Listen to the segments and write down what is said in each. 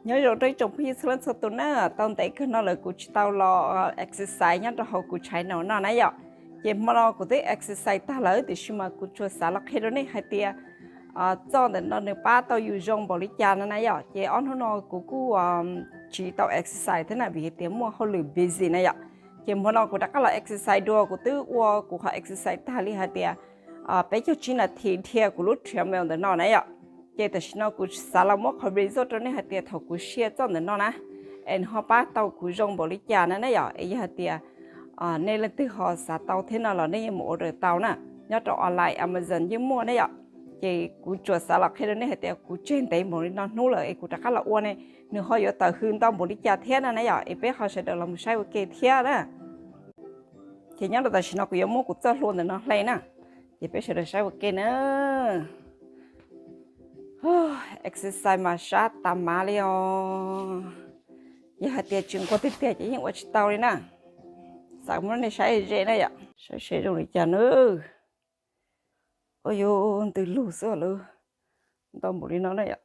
Nyob zoo rau ib tsoom phooj ywg txhua leej txhua tus na, tau ntev kawg no lawm kuv tsis tau los exercise nyob rau hauv kuv channel no na yom. Ces hmo no kuv twb exercise tag lawm tiam sis mas kuv tsuas xav los qhia rau nej hais tias txoj ntawm no nws pab tau yus zoo npaum li cas no na yom. Ces ob hnub no kuv kuj tsis tau exercise thiab na vim hais tias muaj hauj lwm busy na yom. Ces hmo no kuv rov qab los exercise dua, kuv twb ua kuv qhov exercise tag li hais tias peb caug tsib nas this dhia kuv lub treadmill ntawm no na yom. Ces tam sim no kuv xav los muab qhov result rau nej hais tias thaum kuv sia txoj ntawm no na, es nws ho pab tau kuv zoo npaum li cas na na yom. Es yog hais tias nej leej twg ho xav tau thiab no los nej yeej mus order tau na, nyob rau online Amazon yeej muaj na yom. Ces kuv tsuas xav los qhia rau nej hais tias kuv tseg ntev npaum li no hnub lawm es kuv rov qab los ua ne, nws ho yuav tawm hws ntau npaum li cas thiab na na yom. Es peb ho sawv daws los mus saib ua ke thiab na. Ces nyob rau tam sim no kuv yuav muab kuv txoj hlua ntawm no hle na, ces peb sawv daws saib ua ke na. Exercise mas sab tas mav li os. Yog hais tias tsis nquag tiag tiag ces yeej ua tsis tau li na. Xav muab nej saib ze na yom, saib seb zoo li cas na. Ua yuav ntws lug xwb lawm, ntau npaum li no na yom.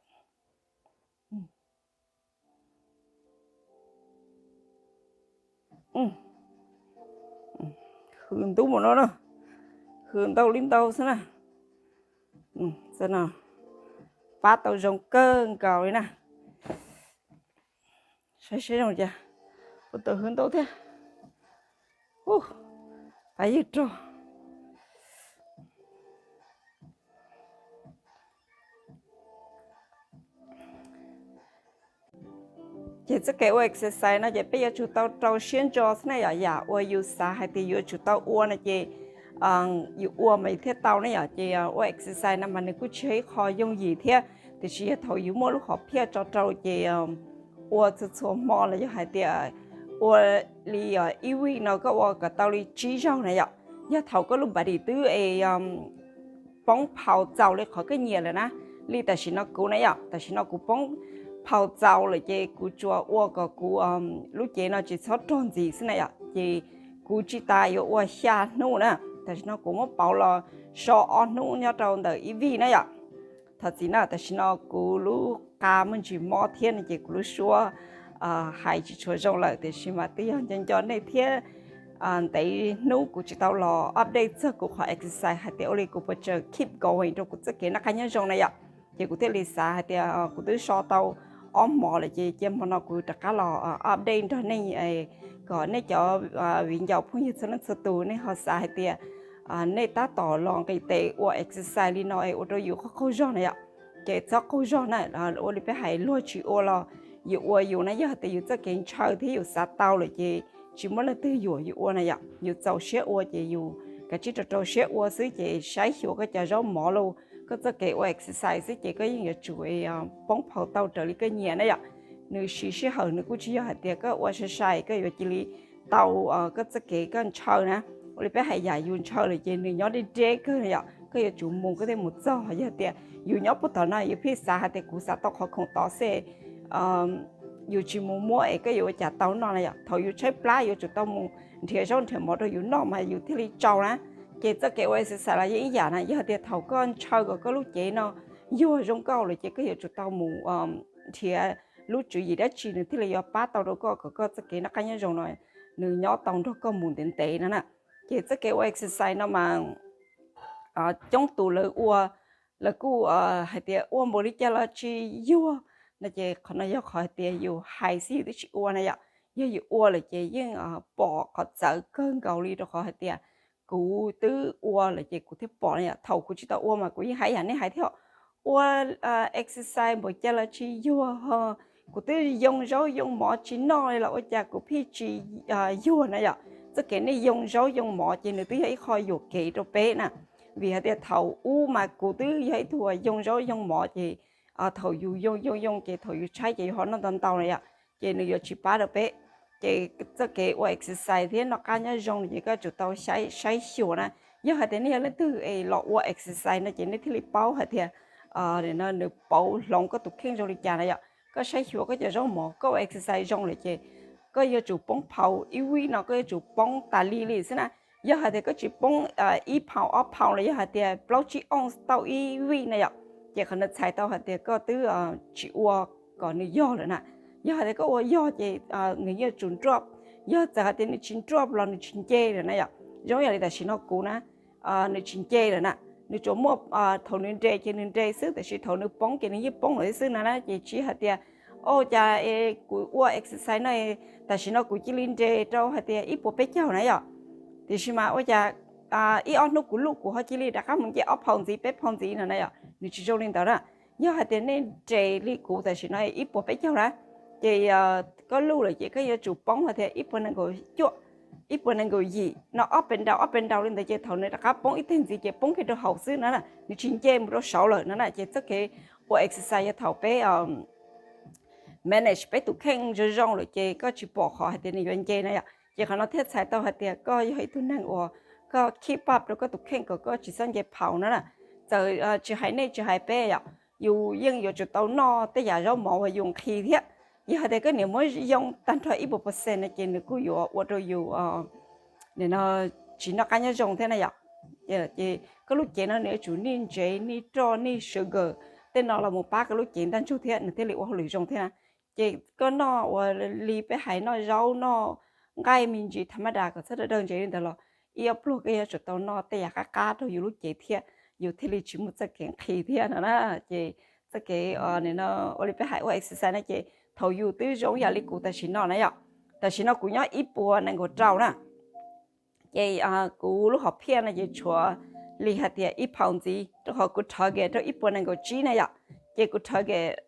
Hws ntub mus no na, hws ntau li ntau xwb na. Pab tau zoo kawg nkaus li na. Saib seb zoo cas, ua tau hws ntau thiab. Pab ywg rog. Ces txoj kev ua exercise no ces peb yuav tsum tau rau siab ntso xwb na yom. Yam uas yus xav hais tias yuav tsum tau ua no ces yus ua mas yus thiaj tau ne yom. Ces ua exercise no mas nws kuj tsis yog ib qho yooj yim thiab, tiam sis yog thaum yus muaj lub hom phiaj tso rau ces ua txhua txhua hmo los yog hais tias ua li ib week no koj ua kom tau li tsib zaug na yom. Yog thaum koj lub body twb es poob phau txaus li qhov koj nyiam lawm na. Li tam sim no kuv na yom, tam sim no kuv poob phau txaus lawm ces kuv tsuas ua kom kuv lub cev no tsis txhob rog ntxiv xwb na yom. Ces kuv tsis tas yuav ua xya hnub na. Tam sim no kuv muab pauv los so ob hnub nyob rau ntawm ib vij na yom. Thov txim na, tam sim no kuv lub qa muaj ntsis mob thiab no ces kuv lub suab hais tsis tshua zoo lawm, tiam sis mas twb yog nco nco nej thiab. Ntev hnub kuv tsis tau los update txog kuv qhov exercise hais tias ua li kuv puas tseem keep going rau kuv txoj kev noj qab nyob zoo na yom. Ces kuv thiaj li xav hais tias kuv twb so tau ob hmos lawm ces cia hmo no kuv rov qab los update nrog nej, kom nej cov viv ncaus phooj ywg txhua leej txhua tus nej ho xav hais tias nej tab tom los nqis tes ua exercise li no es ua rau yus qaug qaug zog na yom. Ces txhob qaug zog na, ua li peb hais luag tsis ua los yus ua yus na, yog hais tias yus txoj kev ntshaw thiab yus xav tau lawm ces tsis muaj leej twg yuam yus ua na yom. Yus txaus siab ua ces yus kav tsij rau rau siab ua xwb ces saib xyuas koj cov zaub mov los koj txoj kev ua exercise xwb ces koj yeej yuav tsum poob phau tau raws li koj nyiam na yom. Nws siv sij hawm, nws kuj tsis yog hais tias koj ua sai sai koj yuav cia li tau koj txoj kev koj ntshaw na. Ua li peb hais yam yus ntshaw lawm ces nws nyob deb deb kawg na yom, koj yuav tsum mus koj thiaj mus txog. Yog tias yus nyob puag tom no yus pheej xav hais tias kuv xav tau qhov khoom tod xwb, yus tsis mus muab es koj yuav ua cas tau noj na yom. Thaum yus tshaib plab yuav tsum tau mus nrhiav zaub nrhiav mov rau yus noj mas yus thiaj li tsau na. Ces txoj kev ua exercise los yeej ib yam na, yog tias thaum koj ntshaw kom koj lub cev no yuag zoo nkauj lawm ces koj yuav tsum tau mus nrhiav lub tswv yim dab tsi nws thiaj li yuav pab tau rau koj kom koj txoj kev noj qab nyob zoo no nws nyob tau nrog koj mus ntev ntev no na. Ces txoj kev ua exercise no mas coob tus lawv ua, lawv kuj hais tias ua npaum li cas los tsis yuag no ces qhov no yog qhov hais tias yus hais xwb yus twb tsis ua na yom. Yog yus ua lawm ces yeej pom qhov txawv kawg nkaus li rau qhov hais tias kuv twb ua lawm ces kuv thiaj pom na yom. Thaum kuv tsis tau ua mas kuv yeej hais yam nej hais thiab, ua exercise npaum cas los tsis yuag, kuv twb yoo zaub yoo mov tsis noj li los ua cas kuv pheej tsis yuag na yom. Txoj kev nej yoo zaub yoo mov ces nws twb yog ib qho yuam kev rau peb na. Vim hais tias thaum ub mas kuv twb yog ib tug yoo zaub yoo mov ces thaum yus yoo yoo yoo ces thaum yus tshaib ces yus ho noj ntau ntau na yom, ces nws yuav tsis pab rau peb. Ces txoj kev ua exercise thiab noj qab nyob zoo no ces koj tsum tau saib xyuas na. Yog hais tias nej yog leej twg es los ua exercise no ces nej thiaj li paub hais tias nws pauv hloov koj tus kheej zoo li cas na yom. Koj saib xyuas koj cov zaub mov, koj ua exercise zoo lawm ces koj yuav tsum poob phau, ib week no koj yuav tsum poob tas li li xwb na. Yog hais tias koj tsis poob ib phau ob phau los yog hais tias plaub tsib ounce tau ib week na yom, ces qhov no txhais tau hais tias koj twb tsis ua kom nws yog lawm na. Yog hais tias koj ua yog ces nws yeej tsum drop. Yog txawm hais tias nws tsis drop los nws tsis nce lawm na yom. Zoo yam li tam sim no kuv na, nws tsis nce lawm na. Nws tsuas muaj thaum nws nres ces nws nres xwb, tiam sis thaum nws poob ces nws yeej poob lawm xwb no na. Ces tsis hais tias, o, cas kuv ua exercise no tam sim no kuv cia li nres rau hais tias ib puas peb caug na yom. Tiam sis mas ua cas ib ob hnub kuv luj kuv ho cia li rov qab mus nce ob phau ntxiv peb phau ntxiv no na yom. Nws tsis zoo li ntawd na. Yog hais tias nej nres li kuv tam sim no ib puas peb caug na, ces koj luj lawm ces koj yuav tsum poob hais tias ib puas nees nkaum cuaj, ib puas nees nkaum yim no, ob pes nraus ob pes nraus li ntawd, ces thaum nws rov qab poob ib teg ntxiv ces poob kiag rau hauv xwb na, nws tsis nce mus rau saud lawm no na. Ces txoj kev ua exercise yog thaum peb manage peb tus kheej zoo zoo lawm ces koj tsis pom qhov hais tias nws yuav nce na yom. Ces qhov no thiaj txhais tau hais tias koj yog ib tug neeg uas koj keep up rau koj tus kheej kom koj tsis txhob nce phau no na. Txawm tsis hais nej tsis hais peb yom, yus yeej yuav tsum tau noj tej yam zaub mov uas yus nqhis thiab. Yog hais tias koj niam muab yoo tag nrho ib puas percent no ces nws kuj yuav ua rau yus tsis noj qab nyob zoo thiab na yom. Ces koj lub cev no nws yuav tsum nij ntsev nij roj nij sugar tej no los mus pab koj lub cev ntaj ntsug thiab nws thiaj li ua hauj lwm zoo thiab na. Ces koj noj ua li peb hais noj zaub noj nqaij me ntsis tha maj das kom txhob dawb dawg ntsev li ntawd los ib ob pluag koj yuav tsum tau noj tej yam qab qab rau yus lub cev thiab, yus thiaj li tsis muaj txoj kev nqhis thiab no na. Ces txoj kev ua li peb hais ua exercise no ces thaum yus twb zoo yam li kuv tam sim no na yom. Tam sim no kuv nyob ib puas nees nkaum rau na. Ces kuv lub hom phiaj no ces tshuav li hais tias ib phau ntxiv, rau qhov kuv target rau ib puas nees nkaum tsib na yom. Ces kuv target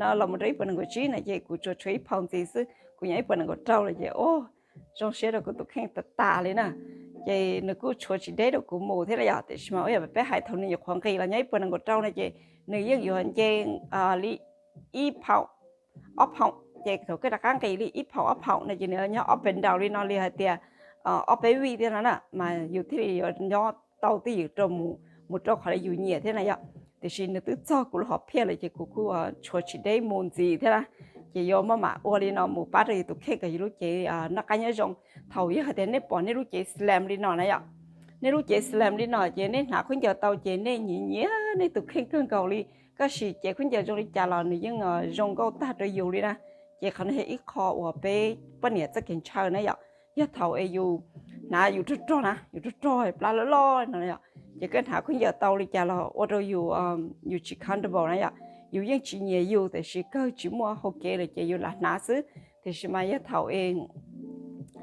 no los mus rau ib puas nees nkaum tsib na ces kuv tsuas tshuav ib phau ntxiv xwb, kuv nyob ib puas nees nkaum rau lawm ces zoo siab rau kuv tus kheej tas tas li na. Ces nws kuj tshuav tsis deb rau kuv mus thiab na yom, tiam sis mas ua yam peb hais thaum nws nyuam qhuav nqis los nyob ib puas nees nkaum rau no ces nws yeej yuav nce li ib phau, ob phau. Ces thaum koj rov qab nqis li ib phau ob phau no ces nws nyob ob pes nraus li no li hais tias ob peb vij thiab no na mas yus thiaj li yuav nyob tau twj ywm rau mus rau qhov li yus nyiam thiab na yom. Tiam sis nws twb txog kuv lub hom phiaj lawm ces kuv kuj tshuav tsis deb mus ntxiv thiab na. Ces yuav maj mam ua li no mus pab rau yus tus kheej kom yus lub cev noj qab nyob zoo. Thaum yog hais tias nej pom nej lub cev slim li no na yom, nej lub cev slim li no ces nej hnav khaub ncaws tau ces nej nyiam nyiam nej tus kheej kawg nkaus li. Koj sim cev khaub ncaws zoo li cas los nws yeej zoo nkauj tag rau yus li na. Ces qhov no yog ib qho uas peb poj niam txoj kev ntshaw na yom. Yog thaum es yus hnav yus rog rog na, yus rog rog plab loj loj no yom, ces koj hnav khaub ncaws tau li cas los ua rau yus, yus tsis comfortable na yom. Yus yeej tsis nyiam yus tiam sis kawg tsis muaj hau kev lawm ces yus lam hnav xwb. Tiam sis mas yog thaum es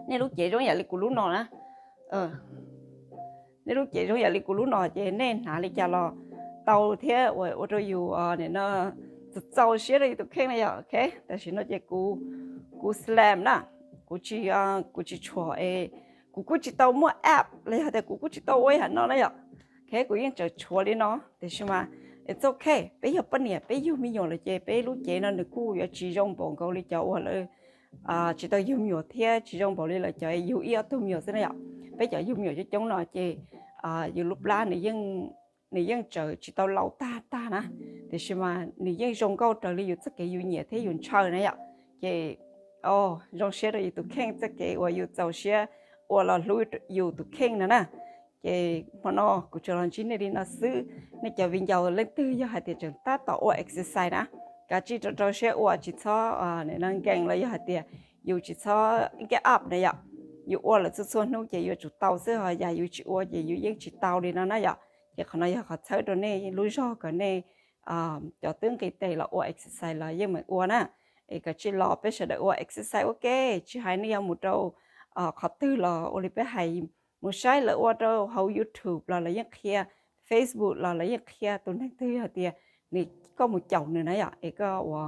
nej lub cev zoo yam li kuv lub no na, nej lub cev zoo yam li kuv lub no ces nej hnav li cas los tau thiab ua rau yus txaus siab rau yus tus kheej na yom. Ok, tam sim no ces kuv slim na, kuv tsis, kuv tsis tshuam es kuv kuj tsis tau muaj app los yog tias kuv kuj tsis tau ua yam no na yom. Ok, kuv yeej tseem tshuav li no, tiam sis mas it's ok, peb yog poj niam peb yug me nyuam lawm ces peb lub cev no nws kuj yuav tsis zoo npaum nkaus li cov uas lawv tsis tau yug me nyuam thiab tsis zoo npaum li lawv cov yug ib ob tug me nyuam xwb na yom. Peb cov yug me nyuam coob coob no ces yus lub plab nws yeej tseem tsis tau laus tag tag na, tiam sis mas nws yeej zoo nkauj raws li yus txoj kev yus nyiam thiab yus ntshaw na yom. Ces zoo siab rau yus tus kheej txoj kev uas yus txaus siab ua los hlub yus tus kheej no na. Ces hmo no kuv tsuas los ntsib nej li no xwb. Nej cov viv ncaus leej twg yog hais tias tseem tab tom ua exercise na, kav tsij rau rau siab ua, tsis txhob nkees los yog hais tias yus tsis txhob get up na yom. Yus ua lawm txhua txhua hnub ces yuav tsum tau xwb, ho yam yus tsis ua ces yus yeej tsis tau li no na yom. Ces qhov no yog qhov txhawb rau nej lub zog kom nej cov twb nqis tes los ua exercise los yeej meem ua na. Es kav tsij los peb sawv daws ua exercise ua ke, tsis hais nej yuav mus rau qhov twg los ua li peb hais, mus saib lawv ua rau hauv YouTube los lawv yeej qhia, Facebook los lawv yeej qhia. Tus neeg twg yog tias nws, koj mus caum nws na yom, es koj ua,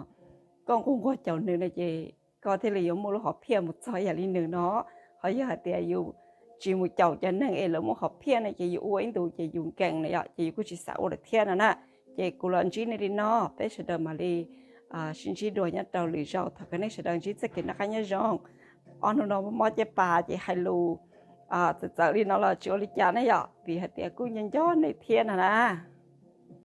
koj nquag nquag caum nws no ces koj thiaj li yuav muaj lub hom phiaj mus txog yam li nws no. Ho yog hais tias yus tsis mus caum cov neeg es lawv muaj hom phiaj no ces yus ua ib ntus ces yus nkees na yom, ces yus kuj tsis xav ua lawm thiab no na. Ces kuv los ntsib nej li no, peb sawv daws mam li sib ntsib dua nyob rau lwm zaus. Thov kom nej sawv daws ntsib txoj kev noj qab nyob zoo. Ob hnub no mob mob caj pas ces hais lus txawv txawv li no los tsis ua li cas ne yom, vim hais tias kuj nco nco nej thiab no na.